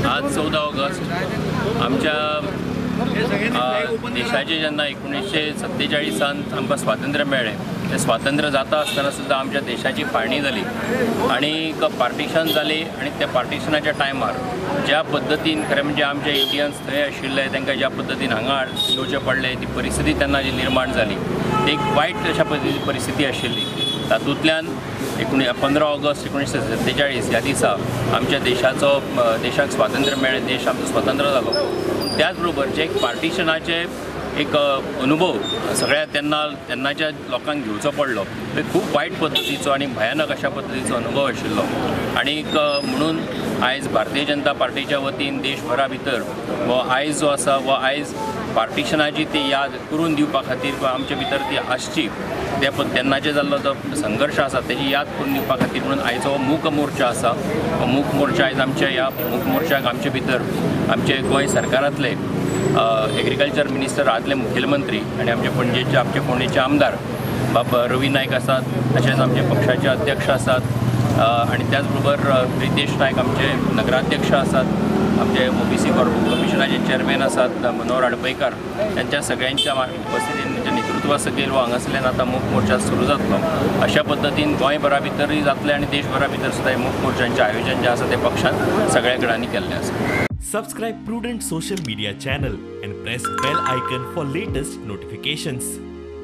आज 14 ऑगस्ट आमच्या देशाचे जेन्ना 1947 आमकां स्वातंत्र्य मेळ्ळें तें स्वातंत्र्य जाता आसतना सुद्दां आमच्या देशाची फाळणी जाली आनी पार्टिशन जाली आनी त्या पार्टिशनाच्या टायमार ज्या पद्दतीन खरें म्हणजे आमचे इंडियन्स थंय आशिल्ले तांकां ज्या पद्दतीन हांगा येवचें पडलें ती परिस्थिती तेन्ना जी निर्माण जाली ती एक वायट अशा पद्दतीची परिस्थिती आशिल्ली. तातूंतल्यान 15 ऑगस्ट 1947 ह्या दिसा आमच्या देशाचो देशाक स्वातंत्र्य मेळ्ळें, देश आमचो स्वतंत्र जालो. त्याच बरोबर जे एक पार्टिशनाचे एक अनुभव सगळ्या तेन्ना तेन्नाच्या लोकांक घेवचो पडलो ते खूब वायट पद्दतीचो आनी भयानक अशा पद्दतीचो अनुभव आशिल्लो. आनीक म्हणून आयज भारतीय जनता पार्टीच्या वतीन देशभरा भितर हो आयज जो आसा हो आयज पार्टिशनाची ती याद करून दिवपा खातीर किंवा आमचे भितर ती आसची ते तेन्नाचे जाल्लो जो संघर्श आसा तेजी याद करून दिवपा खातीर म्हणून आयचो हो मूक मोर्चा आसा. हो मूक मोर्चा आयज आमच्या ह्या मूक मोर्चाक आमचे भितर आमचे गोंय सरकारांतले एग्रीकल्चर मिनिस्टर, आदले मुखेलमंत्री आनी आमचे पणजेचे आमचे फोंडेचे आमदार बाब रवी नायक आसात, तशेंच आमचे पक्षाचे अध्यक्ष आसात आनी त्याच बरोबर रितेश नायक आमचे नगराध्यक्ष आसात, आमचे ओबीसी कमिशनाचे चेअरमॅन आसात मनोहर आडपयकार, त्यांच्या सगळ्यांच्या उपस्थितीन म्हणजे नेतृत्वा सकयल हो हांगासरल्यान आतां मूक मोर्चा सुरू जातलो. अशा पद्दतीन गोंयभरा भितरूय जातलें आनी देशभरा भितर सुद्दां हे मूक मोर्चांचें आयोजन जें आसा तें पक्षान सगळ्या कडेन केल्लें आसा. Subscribe Prudent social media channel and press bell icon for latest notifications.